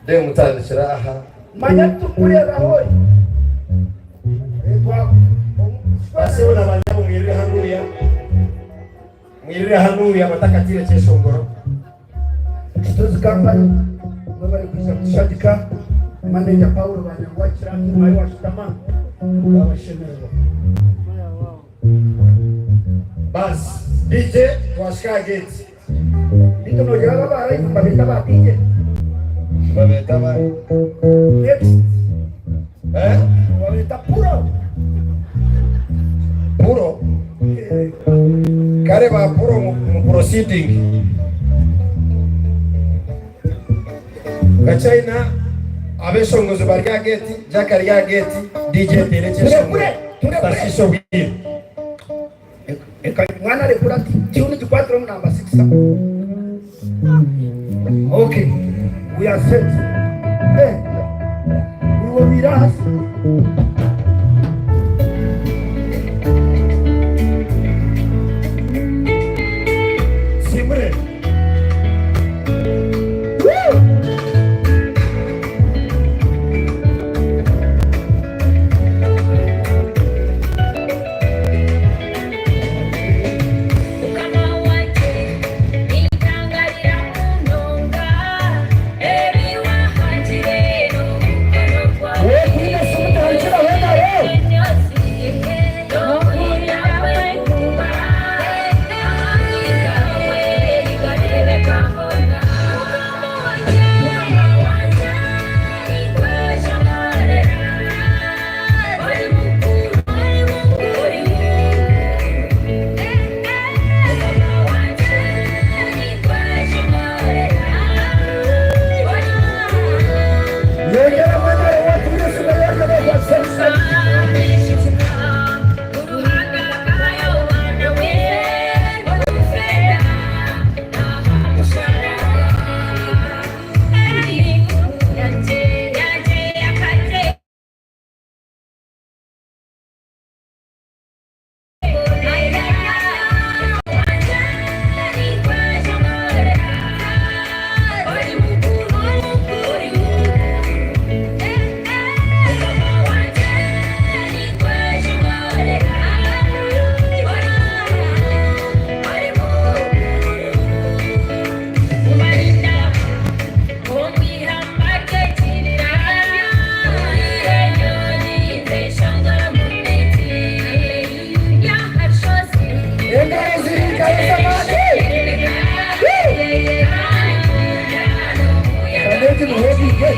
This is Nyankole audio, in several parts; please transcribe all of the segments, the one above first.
Then mutandikira aha. Manya titukureeba ahu ori. Basebo na banyabo mwirire hanuya. Mwirire hanuya batakatiire kyeshongoro. Kitozi Company nibo barikwija kutushagika. Manager Paulo Banyangwa Kiraki mwayi washutama twabashemererwa. Basi DJ twashika aha gate. Beitu noogira aba aba live nibabeeta ba DJ? Nibabeeta bari? Next. Eh? Nibabeeta Puro. Puro? Eh. Kare ba Puro mu proceeding. Kachina abeshongozi bari aha gate, Jack ari aha gate, DJ ateire ekyeshongoro. Tutashiisha obwire. Reka mwana arekure ati tune gikwatire omu namba 6 aho. Okay, we are set. Eh, iwe obiire ahansi. Simure. Mukama wangye, nintangarira munonga ebi wahangire n'omukono gwawe. Enyonzi n'okurira kw'enkuba, amaani gaawe nigareebeka hoona. Mukama wangye, Mukama wangye, ninkweshengyerera. Ori mukuru, ori mukuru, ori mukuru. Mukama wangye, ninkweshengyerera. Ori mukuru. Yongera mwebare watu Yesu na yongera kwa sasa. Engaro ziri engaro z'amaani. Kaneti muhebiike.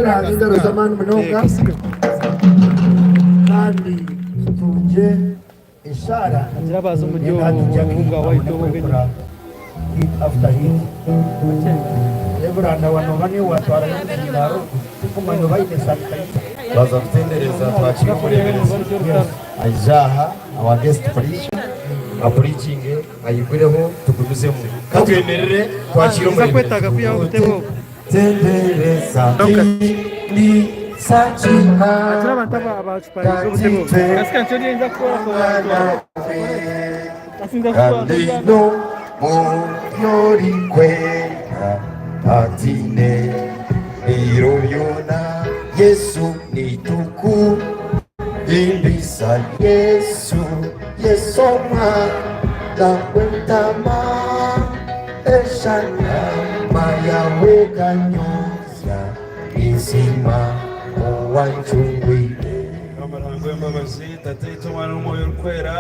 Ruhanga engaro z'amaani munonga kandi tutungye eshaara then hati Jackie abone kurekura hit after hit. Reveranda wa nooba niiwe watwarayo omuzindaaro ogu tinkumanya oba aine sanitizer. Twaza kutendereza twakire omureeberezi aije aha our guest preacher apurikinge ayigureho tugumizemu. Ka twemerere twakire omureeberezi. Tendereza Tiinisa Kihango Tataitwe Omwana we Kandi n'Omwoyo Orikwera Atiine Ebiro byona Yesu nitukuhimbisa Yesu Yesu Omwana w'Entaama Eshagama yawe ekanyozya ninsiima owancungwire. Mukama Ruhanga w'embabazi, Tataitwe, Omwana n'Omwoyo Orikwera,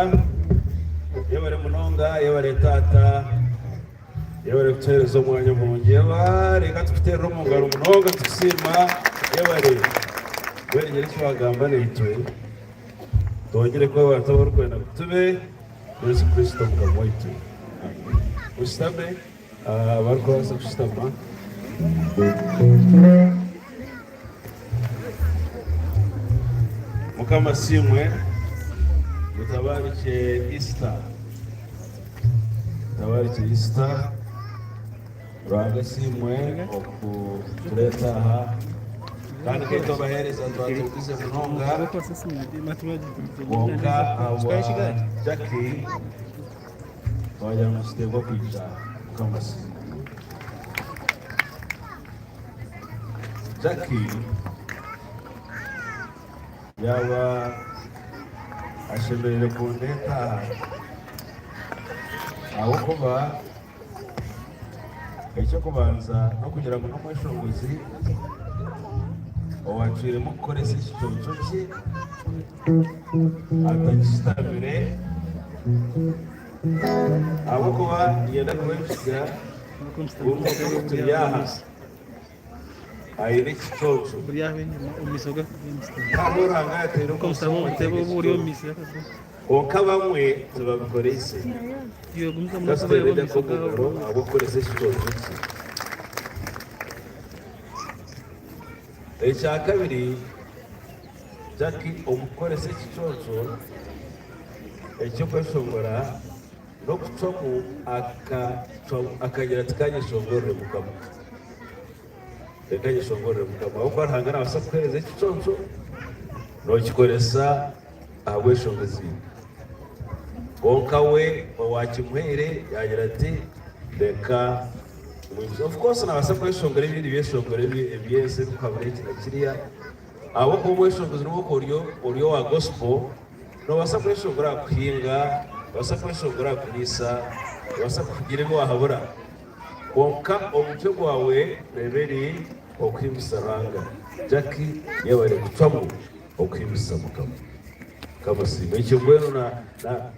yebare munonga, yebare Taata, yebare kutuhereza omwanya murungi, yebare, ka tukuterere omu ngaro munonga tukusiima, yebare. Mbwenu gira eki wagamba naitwe, twongyere kuba abantu abarikwenda ngu tube. Yesu Kristo Mukama waitu. Amen. Mushutame abarikubaasa kushutama. Mukama asiimwe. Mutabarikye Easter. Mutabarikye Easter. Ruhanga asiimwe okutureeta aha kandi kaitwe abaheereza twatuukize munonga kwonka ahabwa Jackie twagira ngu kiteekwa kwija. Mukama asiimwe. Jackie yaaba ashemereire kundeeta aha ahabw'okuba Eky'okubanza n'okugira ngu n'omweshongozi owacwiremu kukoresa ekiconco kye atagishutamire ahabw'okuba niinyenda kubaijutsya ngu omuntu ogu turi aha aine ekiconco kandi Ruhanga yateire omunsi omu ekiconco. Kwonka abamwe tibabikoreise. Kasita Jacob Ngaro ahabw'okukoresa ekiconco kye. Ekyakabiri, Jackie omu kukoresa ekiconco eky'okweshongora n'okucwamu akagira ati kanyeshongorere Mukama. Reka nyeshongorere Mukama. Ahabw'okuba Ruhanga naabaasa kukuheereza ekiconco nookikoresa ahabw'enshonga ezindi. Kwonka we owaakimuhaire yaagira ati, Reka mwijutsye. Of course naabaasa kweshongora ebindi byeshongoro eby'ensi ebirikuhabura eki na kiriya, ahabw'okuba omweshongozi n'obu orikuba ori ori owa gospel, noobaasa kweshongora aha kuhinga, noobaasa kweshongora aha kuriisa, noobaasa kugira ebi waahabura. Kwonka omutwe gwawe reeba eri okuhimbisa Ruhanga. Jackie yebare kucwamu. Okuhimbisa Mukama. Mukama asiimwe. Ekyo mbwenu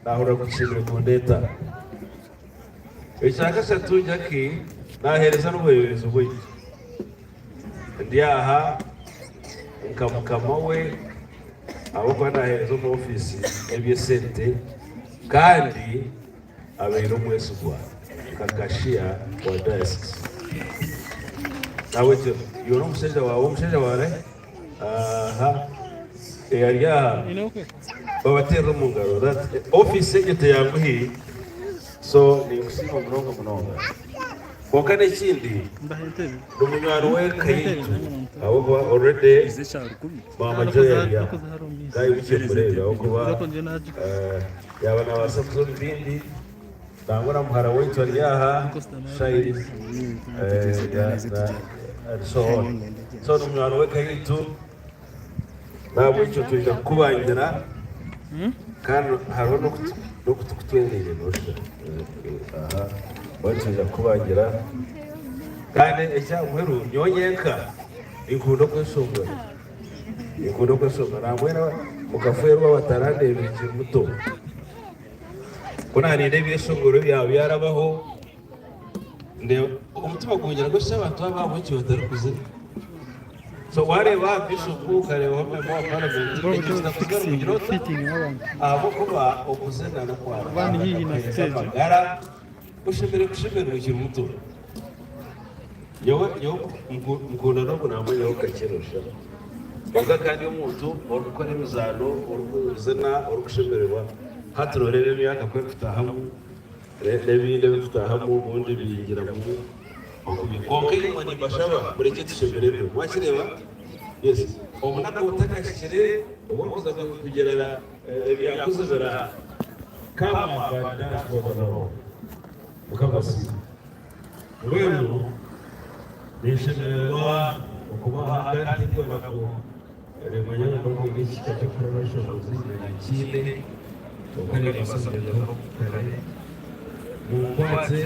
nahurira kukiine kundeeta. Ekyakashatu Jackie naheereza n'obureeberezi bwaitu. Ndi aha nka mukama we ahabw'okuba naheereza omu ofiisi y'eby'esente kandi abaire omwesigwa nka cashier wa diocese. Nahabwekyo iwe n'omushaija waawe, omushaija waawe arihe? Aha, eyari aha babateerera omu ngaro. That office egyo teyanguhi so ninkusiima munonga munonga. Kwonka n'ekindi n'omunywani w'eka yaitu ahabw'okuba already maama Joy ari aha kandi bukye mureebe ahabw'okuba eh, yaaba naabaasa kuza omu bindi nangwa na muhara waitu ari aha Shine and so on. So n'omunywani w'eka yaitu nahabwekyo twija kukubangira kandi hariho n'okutu kutwereire noshusha aha mbwenu twija kukubangira kandi ekya muheru nyowe nyenka ninkunda okweshongora ninkunda okweshongora nambwenu mukafeerwa abatarandeebire nkiri muto. Ku naarinda ebyeshongoro byaba byarabaho, ndeeba omutima gungira ngu eki abantu aba ahabw'enki batarikuzina? So wareeba aha Bishop okareebaho member wa parliament ekyo kitakuziga nikugira ota? Ahabw'okuba okuzina n'okwa Ruhanga kakuheereza amagara, oshemereire kushemererwa okiri muto. Nyowe nyowe nkunda n'ogu naamanyaho kakye noshusha. Kwonka kandi omuntu orikukora emizaano, orikuzina, orikushemererwa, hati nooreeba emyaka ku erikutaahamu n'ebindi ebirikutaahamu obundi bingiramu okubi. Kwonka imwe nimbashaba murekye tushemererwe. Mwakireeba? Yes. Obunaku butakahikire obu orikuza kugira ebyakuzibira, come up and dance for the Lord. Mukama asiimwe. Mbwenu ninshemererwa okuba aha kandi tindikwenda ku rimanya ngu n'okugira ekihika ky'okuhurira obushoboorozi nkiine, kwonka nimbaasa kugyezaho kare. Munkwatse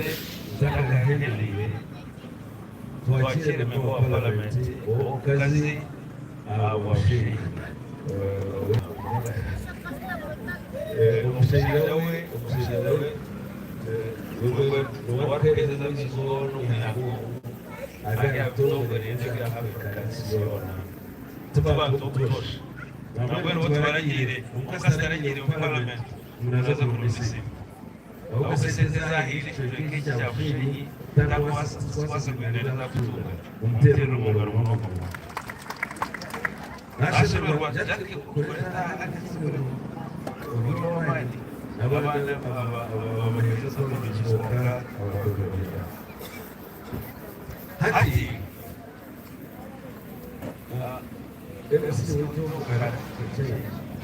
ntakakahendereire, twakiire Memba wa Paramenti ow'omukazi ahabwa Bushenyi. Omushaija we, omushaija we niwe arikuheereza amaizi goona omu ihanga omu, ari aha bitongore ebya Africa n'ensi yoona. Ti bantu b'obutoosha. Nambwenu bo tibaragiire, omukazi taragiire omu paramenti ngu naaza kugura emisiri. Ahabw'okuba esente ezi ahaire ekicweka eki ekya Bushenyi tarikubaasa kugira ezi arikutunga. Mumuteerere omu ngaro munonga munonga. Nashemererwa Jackie kureeta akakisibiro ori ow'amaani n'abandi abamuheereza omugisha kwonka abakuruga. Hati MC waitu omukara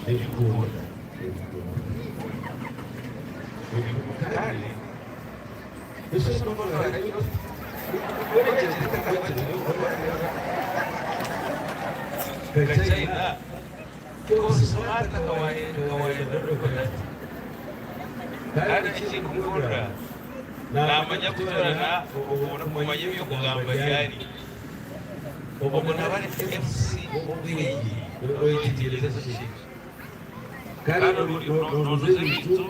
Ninkukunda kandi Kandi noonoza ebintu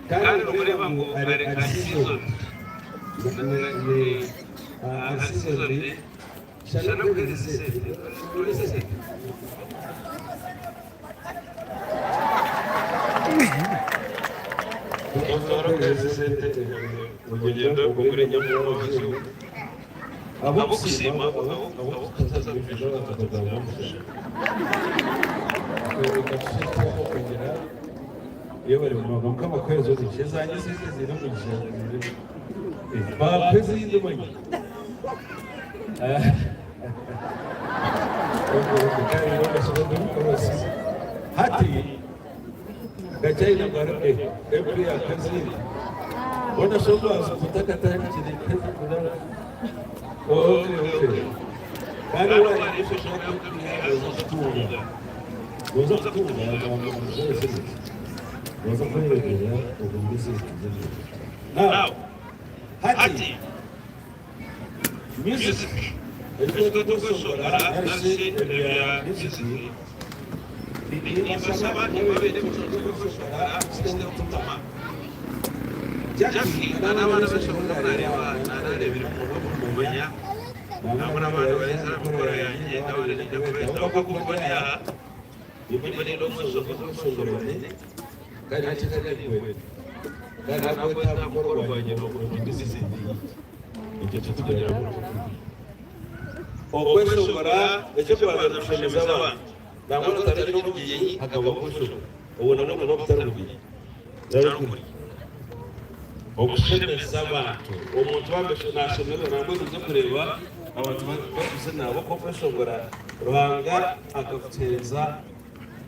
Kandi nokureeba ngu ari seasoned, ari seasoned, shana akuheereze esente, akuheereze esente. Omuntu akuheereze esente ogyende ogure enyama ozirye. Ab'okusiima ab'okutaza omugisha omugisha. Yebare munonga mukama akuhereze omugisha ezangye ziija ziine omugisha bampa ezindi manya hati Kachaina every akazindi bona shombazi kutakatandikire okay okay kandi wakutunga noza kutunga noza kwereberera ogumize. Now hati music ebitweta okweshongora narishi ebya music nimbashaba nibabeire eby'okweshongora kiteho omutima. Jackie na n'abaana b'eshongora nareeba nareebire okumanya nangwa n'abandi bareeza aha mikoro yangye n'abandi niinyija kubeeta kwonka kuba ndi aha nimba niinyenda okweshongora okweshongora kandi nikyo ekindi kandi nakweta aha mukoro gwangye nokugira Ekyo titugira ngu okweshongora eky'okubanza nikushemeza abantu. Nangwa n'otaragira obugyenyi hakabaho okweshongora, obwo nabwo nibuba butari bugyenyi nari okuri. Okushemeza abantu, omuntu waaba naashemererwa nangwa oija kureeba abantu barikuzina ahabw'okuba okweshongora Ruhanga akakutuheereza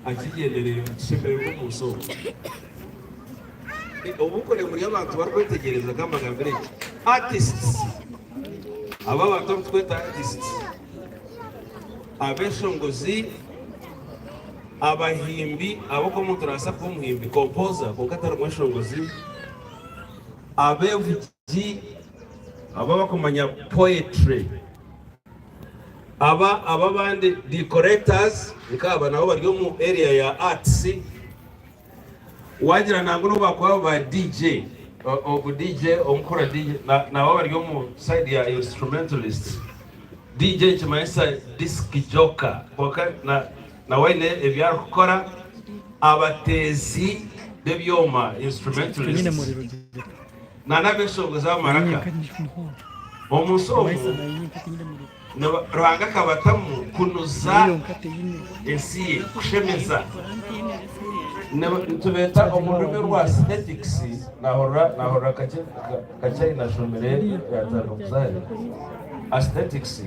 akigyendereire ngu tushemererwe omu nsi omu. Obu kore muri abantu barikwetegyereza ka mbagambire eki, artists, aba abantu abu turikweta artists, abeshongozi. Abahimbi ahabw'okuba omuntu naabaasa kuba omuhimbi, composer, kwonka atari mweshongozi, abeevugi abo abakumanya poetry, aba aba abandi decorators nk'aba nabo bari omu area ya arts, waagira nangwa n'obu baakuba ba DJ, ogu DJ omukura DJ nabo bari omu side ya instrumentalists. DJ nikimanyisa disc joker kwonka nawe aine ebi arikukora. Abateezi b'ebyoma, instrumentalists, n'abeshongozi ab'amaraka omu nsi omu Ruhanga akabatamu kunuza ensi ye, kushemeza. Nitubeeta omu rurimi orwa aesthetics, nahurira nahurira kakye kakye ahi nashomire yatandika kuza hare. Aesthetics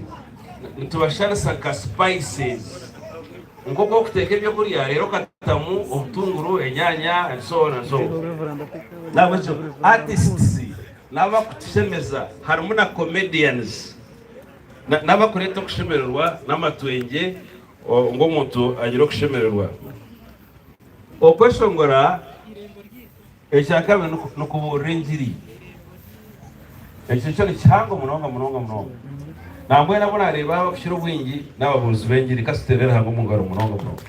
nitubasharisa nka spices. Nk'oku orikuteeka ebyokurya reero okatamu obutunguru, enyaanya and so on and so on. N'ahabw'ekyo artists n'abakutushemeza harimu na comedians n'abakureeta okushemererwa n'amatwengye ngu omuntu agire okushemererwa. Okweshongora ekyakabiri n'okubuurira engiri. Ekyo kyo nikihango munonga munonga munonga. Nambwenu abu naareeba abakukira obwingi n'ababuurizi b'engiri. Ka tuteerere Ruhanga omu ngaro munonga munonga.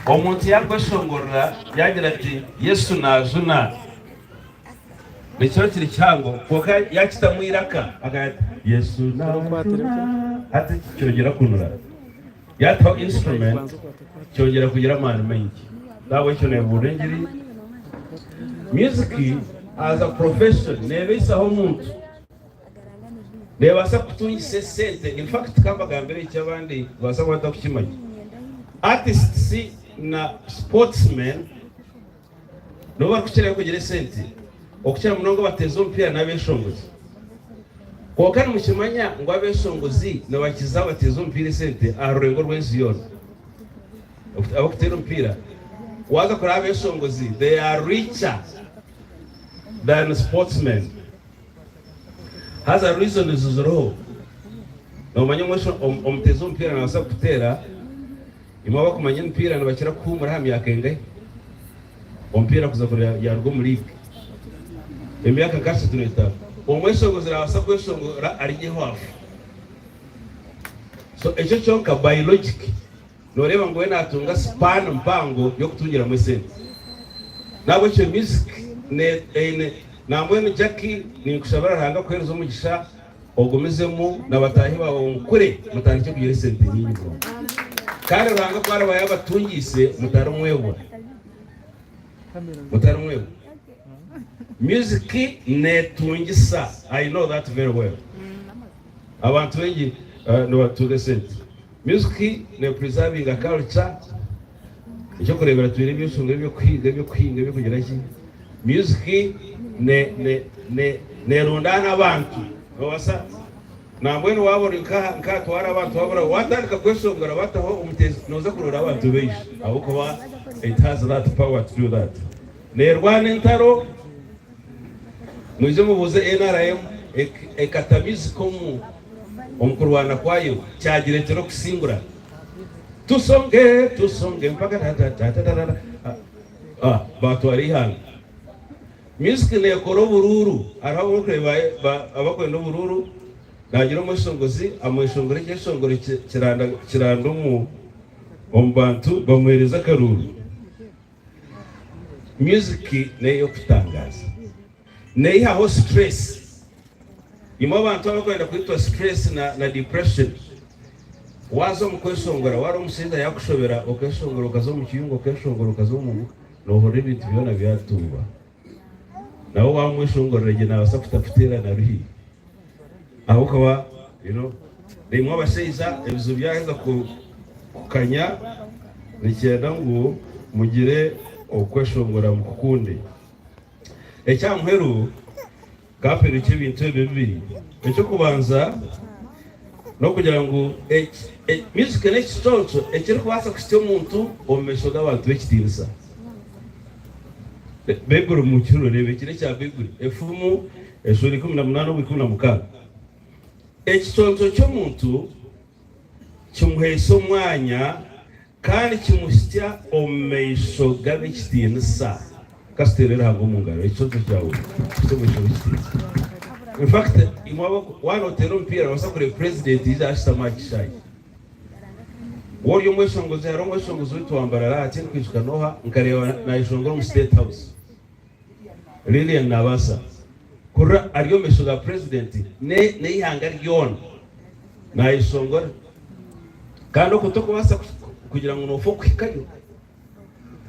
Omuntu yaakweshongorera yaagira ati, Yesu naajuna. Nikiba kiri kihango kwonka yaakitamu eiraka akagira ati, Yesu naajuna, hati kyongyera kunura. Yaataho instrument kyongyera kugira amaani maingi. N'ahabw'ekyo neebuurira engiri. Music as a profession neebaisaho omuntu. Neebaasa kukutungisa esente. In fact ka mbagambire eki abandi nibabaasa kuba batarikukimanya. Artists na sportsmen Nibo barikukirayo kugira esente okukira munonga abateezi b'omupiira n'abeshongozi. Kwonka nimukimanya ngu abeshongozi nibakiza abateezi b'omupiira esente aha rurengo rw'ensi yoona? Abarikuteera omupiira waaza kureba abeshongozi they are richer than sportsmen. Haza reasons ziriho. Noomanya omuteezi w'omupiira naabaasa kukuteera Imwe abakumanya emipiira nibakira kuhuumura aha myaka engahi omupiira kuza kurya yaruga omu liigi? Emyaka nka ashatu n'etaano. Omweshongozi nabaasa kweshongora arigyeho afe. So ekyo kyonka by logic noreeba ngu we natunga span mpango y'okutungiramu esente. Nahabwekyo music eine nambwenu Jackie ninkushabira Ruhanga akuhereze omugisha. Ogumizemu na bataahi baawe mukure mutandikye kugira esente nyingi munonga. Kandi Ruhanga ku araba yaabatungiise mutarimwebwa. Mutarimwebwa. Music neetungisa. I know that very well. Abantu baingi uh, nibatunga esente. Music ne preservinga culture. Eky'okureebera twine eby'enshonga eby'okuhiga, eby'okuhinga, eby'okugira ki. Music ne ne ne nerundaana abantu. Nobaasa nambwenu waaba ori nka nk'ahatwara abantu wabura watandika kweshongora bataho omuteezi noza kurora abantu baingi ahabw'okuba it has that power to do that. Nerwana entaro mwije mubuuze NRM ekata music omu omu kurwana kwayo kyagireetera okusingura. Tusonge tusonge mpaka tatatatatatata ah batwara eihanga. Music nekora oburuuru hariho abu orikureeba abakwenda oburuuru nagira omweshongozi amweshongora ekyeshongoro kiranda kiranda omu omu bantu bamuhereza akaruuru. Music neyokutangaaza neyihaho stress imwe abantu abakwenda kwitwa stress na na depression waza omu kweshongora waba omushaija yakushobera okeshongora okaza omu kiyungu okeshongora okaza omu nohurira ebintu byona byatuuba nawe wamweshongorera gye nabasa kutakuteera na ruhi ahabw'okuba you know naimwe abashaija ebizibu byaheza kukanya nikyenda ngu mugire okweshongora mukukunde. Eky'aha muheru kamperukye ebintu ebi bibiri. Eky'okubanza n'okugira ngu music n'ekiconco ekirikubaasa kuhitsya omuntu omu maisho g'abantu b'ekitiinisa. Baiburi mukihurire reeba eki n'ekya Baiburi Efumu eshuura 18 obwa 16. Ekiconco ky'omuntu kimuhaisa omwanya. Kandi kimuhitsya omu maisho g'ab'ekitiinisa. Ka tuteere Ruhanga omu ngaro. Ekiconco kyawe kikuhitsye omu maisho g'ekitiinisa. In fact, imwe aba, waaba nooteera omupiira noobaasa kureeba purezidenti yaija ashutami aha kishaayi. Waaba ori omweshongozi, hariho omweshongozi waitu wa Mbarara aha, tindikwijuka n'oha, nkareeba naayeshongora omu State House. Lilian naabaasa kurira ari omu maisho ga purezidenti n'eihanga ryona naayeshongora. Kandi okwo tokubaasa kugira ngu noofa okuhikayo.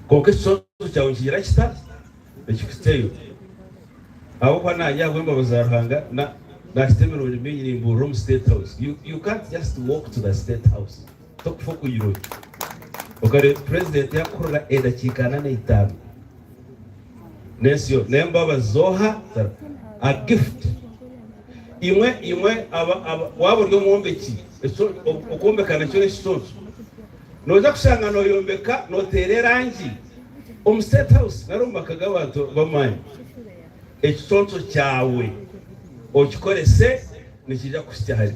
Kwonka ekiconco kyawe nikigira kita? Nikikuhitsyayo. Ahabw'okuba naanye ahabw'embabazi za Ruhanga naahita emirundi mingi nimbuurira omu State House. You can't just walk to the State House. Tokufa okugira oti. Okareeba purezidenti yakuhurira edakiika ana n'eitaano. N'ensi yoona. N'embabazi z'oha? A gift. Imwe, imwe aba, aba, waaba ori omwombeki, okwombeka nakyo n'ekiconco. Noija kushanga nooyombeka nooteera erangi omu State House nari omu maka g'abantu b'amaani. Ekiconco kyawe okikorese nikiija kukuhitsya hare.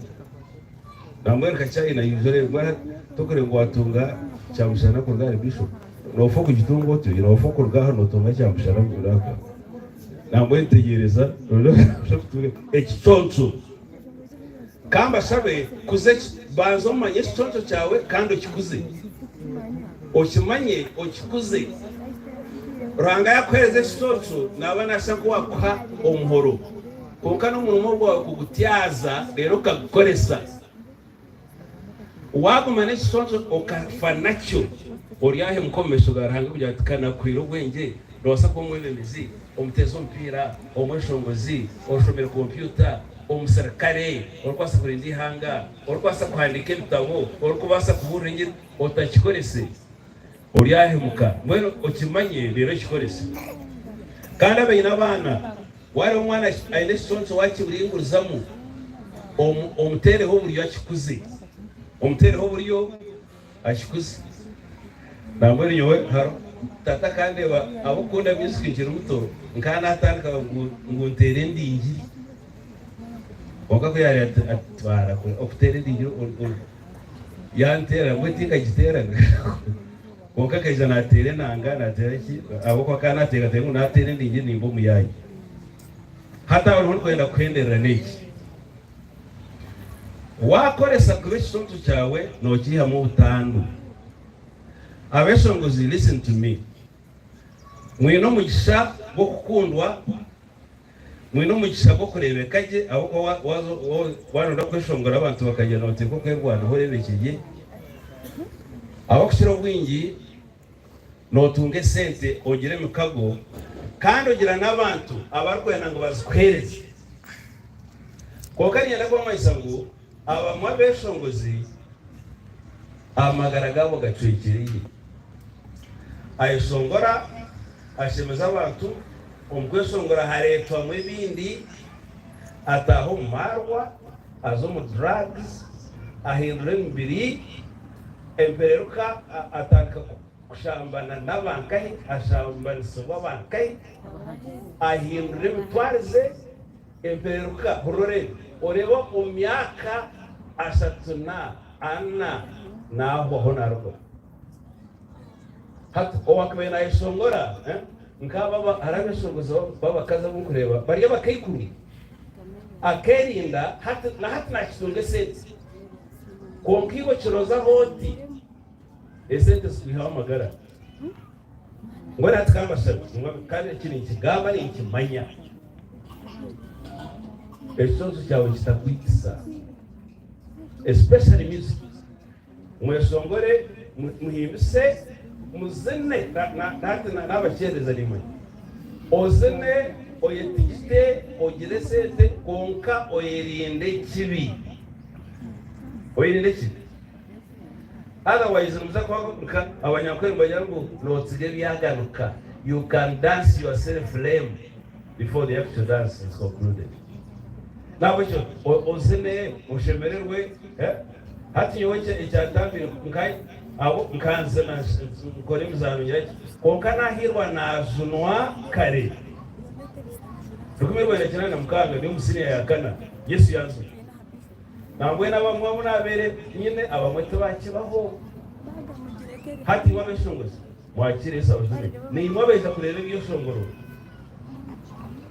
Nambwenu nka China yaija oreebe mbwenu hati tokureba ngu watunga kyamushana kuruga ahari Bishop noofa okugitunga otyo noofa okuruga aha nootunga kyamushana kuruga nambwenu tegyereza ekiconco. Ka mbashabe kuza banza omanye ekiconco kyawe kandi okikuze. Okimanye okikuze. Ruhanga yakuhereza ekiconco naba nashusha nk'owakuha omuhoro. Kwonka n'omurimo gwawe kugutyaza reero okagukoresa. Waaguma n'ekiconco okafa nakyo, oryahemuka omu maisho ga Ruhanga kugira ati, Ka naakuhaire obwengye, noobaasa kuba omwebembezi, omuteezi w'omupiira, omweshongozi, oshomire kompyuta, omuserukare orikubaasa kurinda eihanga, orikubaasa kuhandiika ebitabo, orikubaasa kubuurira engiri, otakikorese, oryahemuka. Mbwenu okimanye reero okikorese. Kandi abaine abaana, Waareeba omwana aine ekiconco waakiburingurizamu, omuteereho oburyo akikuze. Omuteereho oburyo akikuze. Nambwenu nyowe hariho tata akandeeba ahabw'okukunda music nkiri muto, nkaba naatandika ngu nteere endingiri. Kwonka ku yaareeba ati twara okuteera endingiri yanteera mbwenu tinkagiteeraga. Kwonka akaija naateera enanga, naateera ki, ahabw'okuba akaba naateekateeka ngu naateera endingiri nimba omuyaayi. Hati aho niho ndikwenda kuhenderera n'eki. Waakoresa kubi ekiconco kyawe, nookiihamu obutandu. Abeeshongozi, listen to me. Mwine omugisha gw'okukundwa, mwine omugisha gw'okureebeka gye, ahabw'okuba waaba nooyenda kweshongora abantu bakagira nooteekwa kwerwanaho oreebekye gye. Ahabw'okukira obwingi nootunga esente, ogira emikago kandi ogira n'abantu abarikwenda ngu bazikuheereze. Kwonka niinyenda kubamanyisa ngu abamwe abeeshongozi amagara gaabo gacwekyereire. Ayeshongora, ashemeza abantu, omu kweshongora hareetwamu ebindi, ataaha omu maarwa, aza omu drugs, ahindura emibiri, empereruka atandika kushambana n'abankahi, ashambanisibwa abankahi, ahindura emitwarize, empereruka hurira oreebe, oreebe omu myaka ashatu na ana naahwaho naarugwaho. Hati owakabaire nayeshongora nkaaba hariho abeshongozi b'abakazi abu nkureeba bari abakaikuru akerinda hati na hati nakitunga esente kwonka iwe kirozaho oti esente zikwihaho amagara mbwenu hati kambashabe kandi eki ninkigamba ninkimanya ekiconco kyawe kitakwitisa especially music Mweshongore, muhimbise, muzine, hati naabakyerereza naimwe. Ozine, oyetigite, ogire esente, kwonka oyerinde ekibi. Oyerinde ekibi. Otherwise nimuza kuba nka Abanyankore nibagira ngu nootsiga ebyaganuka. You can dance yourself lame before the actual dance is concluded. N'ahabw'ekyo ozine, oshemererwe. Hati nyowe ekyantambire nka abo nkanzina nkora emizaano ngira ki kwonka nahiirwa najunwa kare 1996 ndi omu siniya ya kana Yesu yanjuna nambwenu abamwe abu nabeire nyine abamwe tibakibaho. Hati imwe abeshongozi, mwakiire Yesu abajune. Naimwe abaija kureeba ebyeshongoro,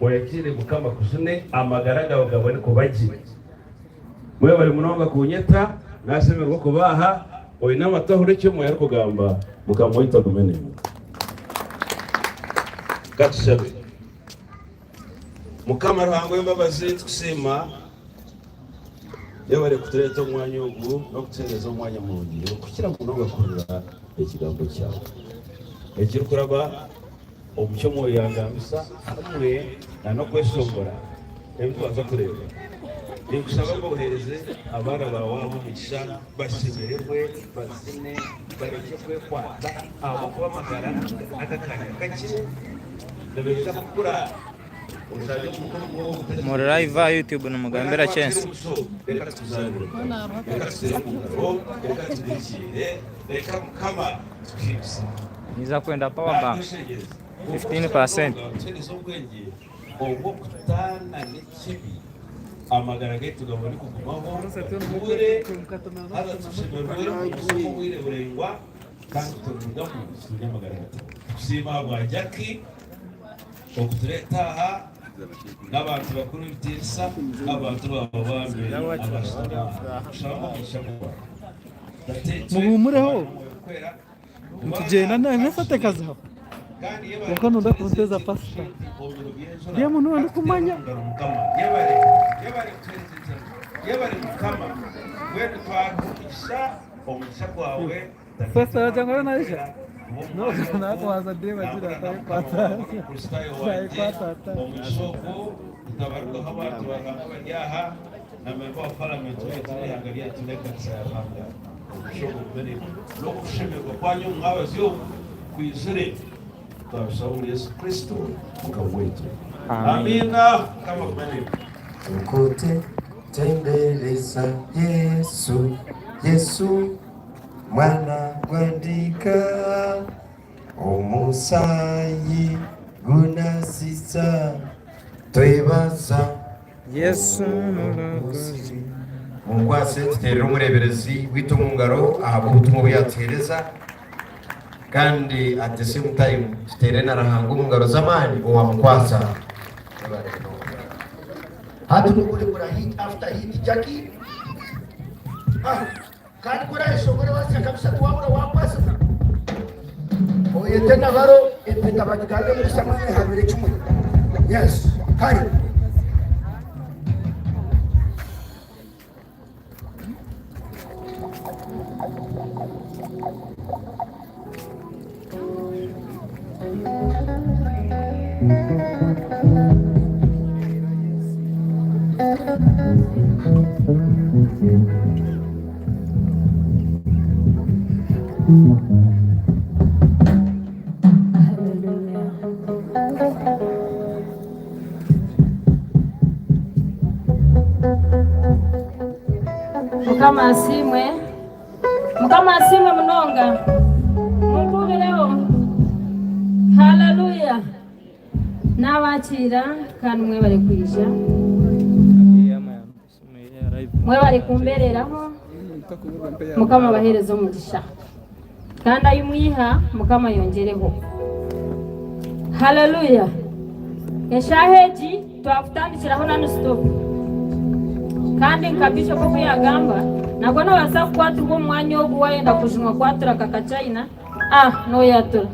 oyakiire Mukama akujune, amagara gaawe gabone kuba gye. Mwebare munonga kunyeta, nashemererwa okuba aha. Oine amatu ahurire eki Omwoyo arikugamba, Mukama waitu agume naimwe. Ka tushabe. Mukama Ruhanga ow'embabazi, nitukusiima yebare kutureeta omu mwanya ogu n'okutuheereza omwanya murungi okukira munonga kuhurira ekigambo kyawe ekirikuraba omu ki Omwoyo yangambisa hamwe na n'okweshongora ebi twaza kureeba. Ninkushaba ngu oheereze abaana baawe aba omugisha bashemererwe, bazine, barekye kwekwata ahabw'okuba amagara n'ak'akaanya kakye. Nibaija kukura oshange omukono gwabo gutari Muri live aha YouTube nimugambira ki ensi? Reka tukuzaanire Mukama, reka tutere omu ngaro, reka tubirikiire, reka Mukama tukuhimbise. Ninza kwenda power bank Nakweshengyereza 15%. tuhereze obwengye obw'okutaana n'ekibi, amagara gaitu gabone kugumaho, tutuure haza tushemererwe omu obwire buraingwa kandi turugamu twine amagara gatahwaho. Tukusiima ahabwa Jackie okutureeta aha n'abantu bakuru b'ebitiinisa n'abantu baaba bambere abashutami aha. Tukushaba ngu omugisha gwawe. Tataitwe, Muhumureho. Omwana n'Omwoyo Orikwera, Nitugyenda nefate kazihaho. Kwonka nonda kunteza pasita. Demu niwe ndikumanya. Pasita aragira ngu ariyo naija. Nakubanza demu agira ati ayekwata ayekwata ata. Tutabarirwaho abantu ba Ruhanga bari aha na memba wa paramenti waitu n'eihanga ryaitu n'ekanisa ya Ruhanga. Omugisha ogwo gube naimwe. N'okushemererwa kwanyu omu mwabazyo ogu kwijure. Twabishaba omuri Yesu Kristo Mukama waitu. Amiina. Mukama agume naimwe. Tukute tembereza Yesu, Yesu mwana gw'endiga. Omusaayi gunasisa twebaza Yesu Mulokozi. Munkwatse tuteerere omureeberezi waitu omu ngaro ahabw'obutumwa obu yaatuheereza kandi at the same time tuteere na Ruhanga omu ngaro z'amaani owaamukwatsa. Mwebare munonga. Hati n'okurekura hit after hit Jackie. Ah. Kandi ku oraayeshongore waasya kabisa tiwaabura waakwasibwa. Oyete na baro empeta bagigambe busya mwena ehabire kimwe. Yes, kare. Mukama asiimwe. Mukama asiimwe munonga. Munkubireho. Haleluya. Nabakiira kandi mwebare kwija. Mwebare kumbereraho. Mukama abahereze omugisha. Kandi ahi mwiha Mukama ayongyereho. Haleluya. Eshaaha egi twakutandikiraho nani stop. Kandi nka Bishop oku yagamba, nabwo nobaasa kukwatirwa omu mwanya ogu wayenda kujunwa kwatura nka kachina, ah noyatura.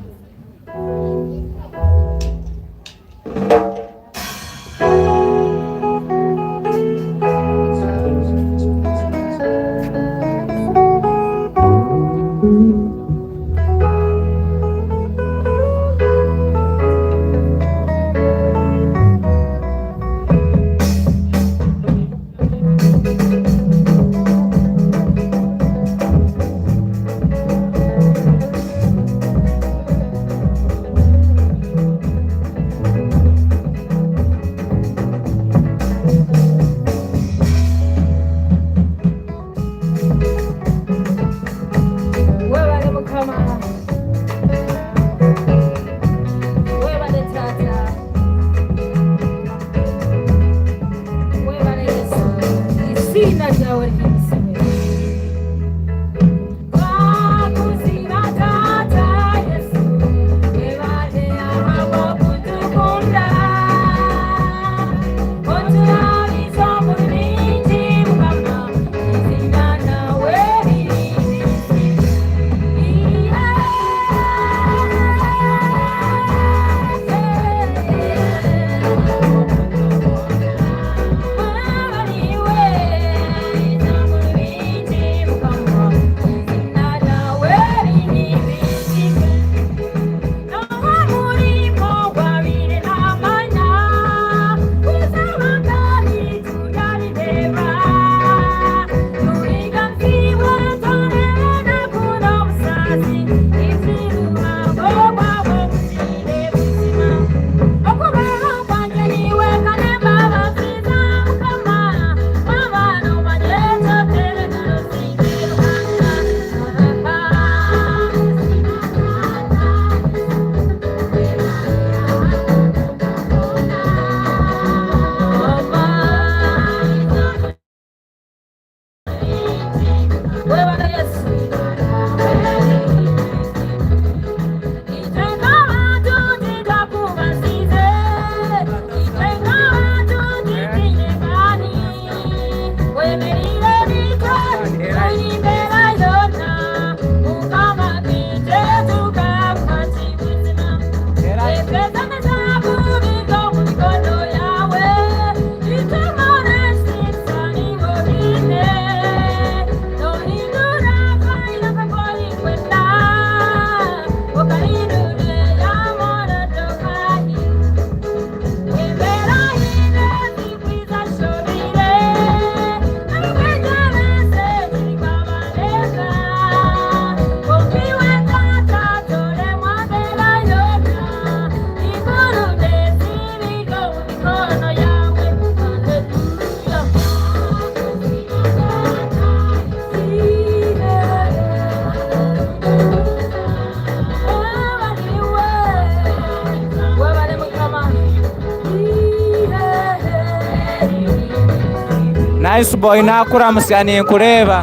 Nice boy nakuramutsya ninkureeba.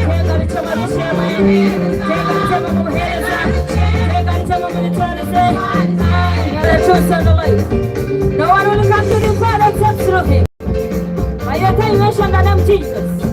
Twegarukyemu ab'eishe-emwe, twegarukyemu omu buheereza, twegarukyemu omu mitwarize. The truth and the life. No one will come to the Father except through him. By your time mention the name Jesus.